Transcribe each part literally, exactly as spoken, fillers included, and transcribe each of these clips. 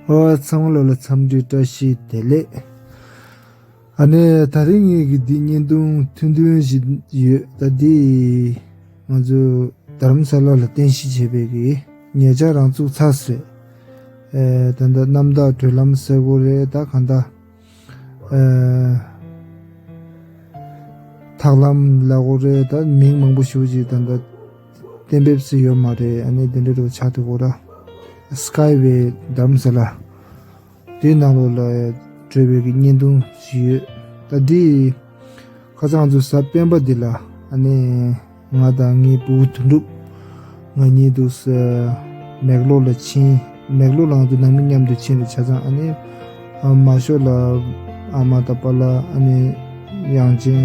ཨོ། ཚང་མ་ལོ་ལ་འཚམས་འདྲི་བཀྲ་ཤིས་བདེ་ལེགས། ཨ་ནི་ད་རིང་ངེད་ཀྱི་འདི་བརྙན་ཐུང་ཐུང་ཐུང་ཞིག་ཡོད། ད་འདི་ང་ཚོ་དྷ་རམ་ས་ལ་ལ་རྟེན་གཞི་བྱས་པའི་གི་ཉེ་ཆར་རང་བཙུགས་ཚར་སོང་། ཨེ། ད་ལྟ་གནམ་བདག་བགྲོད་ལམ་ཟེར་དགོས་རེད། ད་གང་ལྟར། ཨེ། ཐག་ལམ་ལབ་དགོས་རེད། ད་མིང་མང་པོ་ཞེ་པོ་ཅིག་ད་ལྟ་གཏན་འབེབས་སུ་ཡོད་མ་རེད། ཨ་ནི་དེ་འདྲ་རུ་ཆགས་འདུག་གོ་ར། Skyway Dharamsala། དེའི་ནང་ལོགས་ལ་བགྲོད་པའི་གི་བརྙན་ཐུང་ཞིག་ཡོད། ད་འདི་ཁ་སང་ང་ཚོ་གཟའ་སྤེན་པ་འདི་ལ་ཨ་ནི་ང་དང་ངའི་བུ་དོན་གྲུབ། ང་གཉིས་འདུག་སེ་མེག་ལོར་ལ་ཕྱིན། མེག་ལོར་ལ་ང་ཚོ་ནང་མི་མཉམ་དུ་ཕྱིན་རེད། བྱས་ཙང་ཨ་ནི་ཨ་མ་ཤོ་ལ་ཨ་མ་དང་པཱ་ལགས། ཨ་ནི་དབྱངས་ཅན་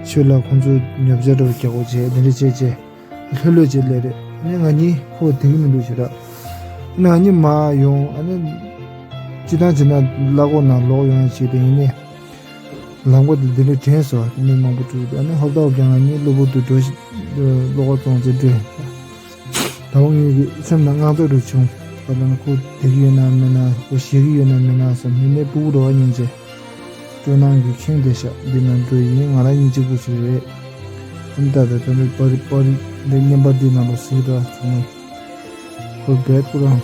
ཤོ་ལ་ཁོང་ཚོ་ཉོ་ཆ་འདྲ་བོ་རྒྱག་དགོས་བྱས། དེ་འདྲ་བྱས་བྱས་ལྷོད་ལྷོད་བྱས་སླེབས་རེད། ཨ་ནི་ང་གཉིས་ཁོ་བསྡད་ཀྱི་མི་འདུག་ཞེ་དྲག་ཨ་ནི་ང་གཉིས་མར་ཡོང་། ཨ་ནི་སྤྱིར་བཏང་བྱས་ན་གླ་ཁོག་ནང་ལོག་ཡོང་ཡ་བྱས། དེ་ཡིན་ནའི་ལམ་ཁ་དེ་འདི་འདྲ་དྲན་སོང་། མི་མང་པོ་འགྲོ་གི་འདུག་ཨ་ནི་ཧོབ་ཏེ་ཧོབ་ཀྱང་ང་གཉིས་གློ་བུར་དུ་འགྲོ་ཞིག་གློ་བུར་ཙོང་ཙེ་འགྲོ། ད་འོ་ངེད་ཀྱི་སེམས་ནང་དངངས་འཚབ་རུ་བྱུང་། ད་ལྟ་ཁོ་བསྡད་ཀྱི་ཡོད་ན་མེད་ན། ཁོ་བཞུགས་ཀྱི་ཡོད་ན་མེད་ན་བསམ། མི་ནས་སྤུ་གུ་རོ་བ་ཉན་བྱས། སྤྲོ་སྣང་གི་ཁེངས་བསྡད་ཤག་འདི་ནང་འགྲོ་ཡིན། ང་རང་ཡིན་གཅིག་པུ་ཞིག་རེད། ཨ་ནི་ད་ལྟ་ད་ནི་པར་པར་འདི་བརྙན་པར་འདི་ནང་ལ་གཟིགས་ར་བྱུང་། ཁོ་བེད་ཁོ་རང་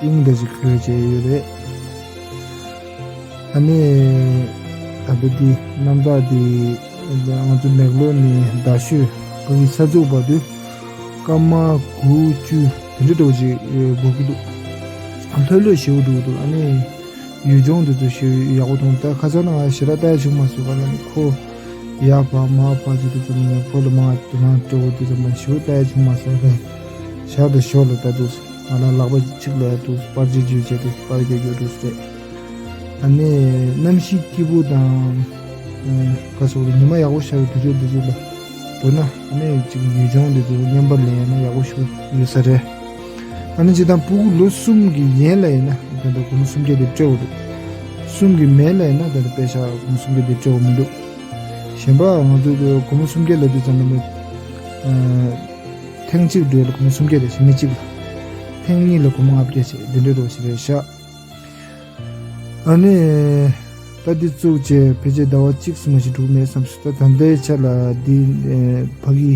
དབྱིངས་འདྲ་ཞིག་ཁོལ་བྱས་ཡོད་རེད། ཨ་ནི་ད་ལྟ་འདི་གནམ་བདག་འདི་ང་ཚོ་མེག་ལོར་ནས་རྡ་ཤོད་ཕ་གི་ས་ཚུགས་བར་དུ་སྐར་མ་དགུ་བཅུ་དེ་འདྲ་འདྲ་བོ་ཞིག་འགོར་གྱི་འདུག་ལྷོད་ལྷོད་ཞེ་པོ་འགྲོ་གི་འདུག་ཨ་ནི་ཡུལ་ལྗོངས་འདི་ཚོ་ཞེ་ཡག་པོ་མཐོང་། ད་ཁ་སང་ན་ང་ཞེ་དྲག་ལྟ་ཡ་བྱུང་མ་སོང་། ག་ལ་ནི་ཁོ་ཡར་འཕར་མར་འཕར་བྱེད་དུས་ཙམ་ནས་ཁོ་ལ་མར་དེ་ནང་སྤྲོ་བོ་དུས་ཙམ་པ་ཞེ་པོ་ལྟ་ཡ་བྱུང་མ་སོང་། ཞར་དང་ཞོར་ལ་ལྟ་འདུག་ང་ལ་ལག་པ་གཅིག་ལ་ཡ་འདུག་པར་ཅིག་ཅིག་བྱས་འདུག་པར་རྒྱག་རྒྱུ་འདུག་ཟེར། ཨ་ནི་གནམ་གཤིས་སྐྱིད་པོ་དང་། ཨ། ག་ཟེར་དགོས་རེད། ཉི་མ་ཡག་པོ་ཤར་བའི་དུས་ཚོད་འདི་ཚོ་ལ་མདོར་ན་ཨ་ནི་ཅིག་ཡུལ་ལྗོངས་འདི་ཚོ་བརྙན་པར་ལེན་ཡ་ན་ཡག་པོ་ཞིག་ཡོད་ས་རེད། ཨ་ནི་སྤྱིར་བཏང་སྤུ་གུ་ལོ་གསུམ་གྱི་ཡན་ལ་ཡིན་ན་ད་ལྟ་སྒོར་མོ་སུམ་བརྒྱ་དེ་སྤྲད་དགོས་འདུག་གསུམ་གྱི་མན་ལ་ཡིན་ན་ད་ལྟ་པེ་ཤག་སྒོར་མོ་སུམ་བརྒྱ་དེ་སྤྲད་དགོས་མི་འདུག་གཞན་པ་ང་ཚོ་གི་སྒོར་མོ་སུམ་བརྒྱ་ལབ་དུས་ཙམ་པ་ནི། ཨ། ཐེངས་གཅིག་འགྲོ་ཡ་ལ་སྒོར་མོ་སུམ་བརྒྱ་རེད་ཤག་མི་གཅིག་ལ། ཐེངས་གཉིས་ལ་སྒོར་མོ་ལྔ་བརྒྱ་བྱས་འདི་འདྲ་རོགས་ཞིག་རེད་ཤག་ཨ་ནི། ད་འདི་བཙུགས་བྱས་ཕལ་ཆེར་ཟླ་བ་གཅིག་ཙམ་ཞིག་འགྲོ་གི་མེད་བསམ་སོང་། ད་ད་ལྟའི་ཆ་ལ་འདི་ཨེ་ཕ་གི་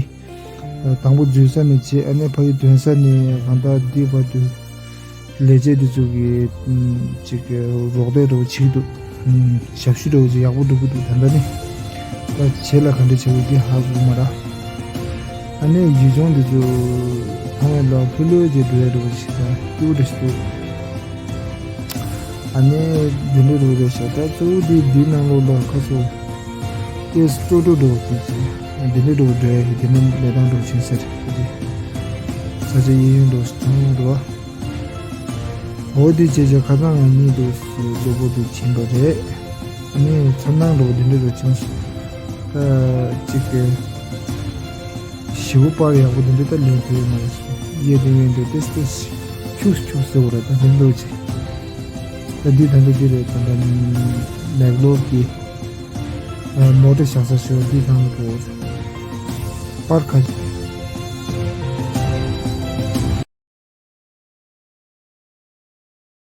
ཨ་དང་པོ་འཛུལ་ས་ནས་བྱས། ཨ་ནི་ཕ་གི་ཐོན་ས་ནས་གང་ལྟར་འདི་བར་དུ་ལས་བྱེད་འདི་ཚོ་གིས་ཨམ་ཅིག་རོགས་འདེགས་འདྲ་བོ་བྱེད་ཀྱི་འདུག་ཨམ་ཞབས་ཞུ་འདྲ་བོ་ཅིག་ཡག་པོ་འགྲོ་གི་འདུག་ད་ལྟ་ནི། ད་རྗེས་ལ་ག་འདྲ་བྱེད་དགོས་འདི་ཧ་གོ་གི་མ་རེད། ཨ་ནི་ཡུལ་ལྗོངས་འདི་ཚོ་མཐོང་བའི་ལ་ལྷོད་ལྷོད་ཅིག་འགྲོ་ཡ་འདྲ་བོ་ཞིག་དང་སྐྱིད་པོ་འདྲ་ཞིག་འདུག་ཨ་ནི་འདི་འདྲ་རུ་རེད་ཤག་ད་གཙོ་བོ་འདི་འདི་ནང་ལོགས་ལ་ཁ་སོ་ཏེ་སྤྲོ་སྤྲོ་འགྲོ་གི་ཅི་འདི་འདྲ་རུ་འགྲོ་ཡ་གི་འདི་ནི་ལས་སྟངས་འགྲོ་བྱུང་ཟེར་གི་ས་ཆ་གཡས་གཡོན་འགྲོ་ཚང་མ་འགྲོ་བ། འོ་འདི་བྱས་བྱས་ཁ་སང་ང་གཉིས་འདུག་སེ་གློ་བུར་དུ་ཕྱིན་པ་རེད། ཨ་ནི་མཚར་སྣང་འགྲོ་བ་འདི་འདྲ་རུ་བྱུང་སོང་། ད་གཅིག་གི་ཞེ་པོ་པར་ཡག་པོ་འདི་འདྲ་ད་ལེན་ཐུབ་ཡོད་མ་རེད། གཡས་དང་གཡོན་དུ་ཏེ་ཏེ་ཁྱུག་ཁྱུག་ཟེར་བ་རེད། ད་འདི་འདྲ་ཅིག་ད་འདི་ད་འདི་འདི་རེད། ད་ད་མེག་ལོར་གྱི་མོ་ཊ་བཞག་ས་ཞོར་འདི་གང་དུ་པར་ཁ་